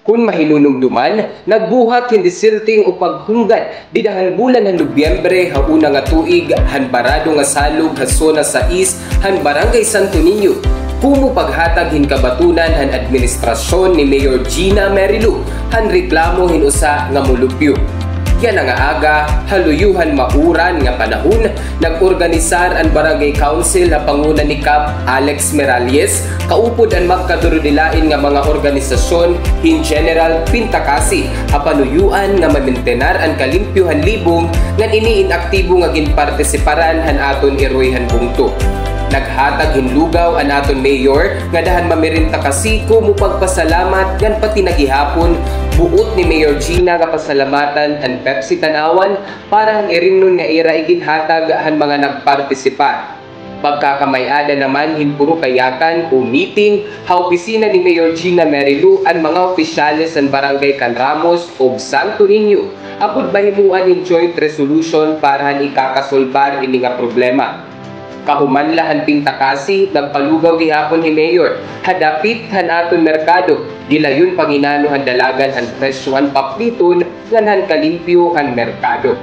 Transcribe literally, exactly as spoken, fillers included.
Kon mahinunumdoman, nagbuhat hin disilting o paghunggad dida han bulan han Nobyembre ha una nga tuig han barado nga salog ha Zona sais han Barangay Santo Niño, komo paghatag hin kabatonan han administrasyon ni Mayor Gina Mary Lou han reklamo hin usa nga molupyo. Yana nga aga, ha luyo han mauran nga panahon, nag-organisar an Barangay Council ha panguna ni Kap Alex Miralles, kaupod an magkadurudilain nga mga organisasyon hin General Pintakasi ha panuyoan nga mamentenar an kalimpyo han libong ngan ini in aktibo nga ginpartisiparan han aton iroy han bungto. Naghatag hin lugaw an aton mayor ngada han Mamirintakasi komo pagpasalamat ngan pati na gihapon buot ni Mayor Gina nga pasalamatan an Pepsi Tanauan para han irinnon nga ira iginhatag han mga nagpartisipar. Pagkakamay-ada naman hin puro kayakan o meeting ha opisina ni Mayor Gina Mary Lou an mga opisyales han Barangay Canramos ug Santo Niño, agod mahimuan hin joint resolution para han ikakasolbar ini nga problema. Kahuman la han Pintakasi, nagpalugaw gihapon hi Mayor ha dapit han aton merkado, gilayon panginano han dalagan han presyo han papliton ngan han kalimpyo han merkado.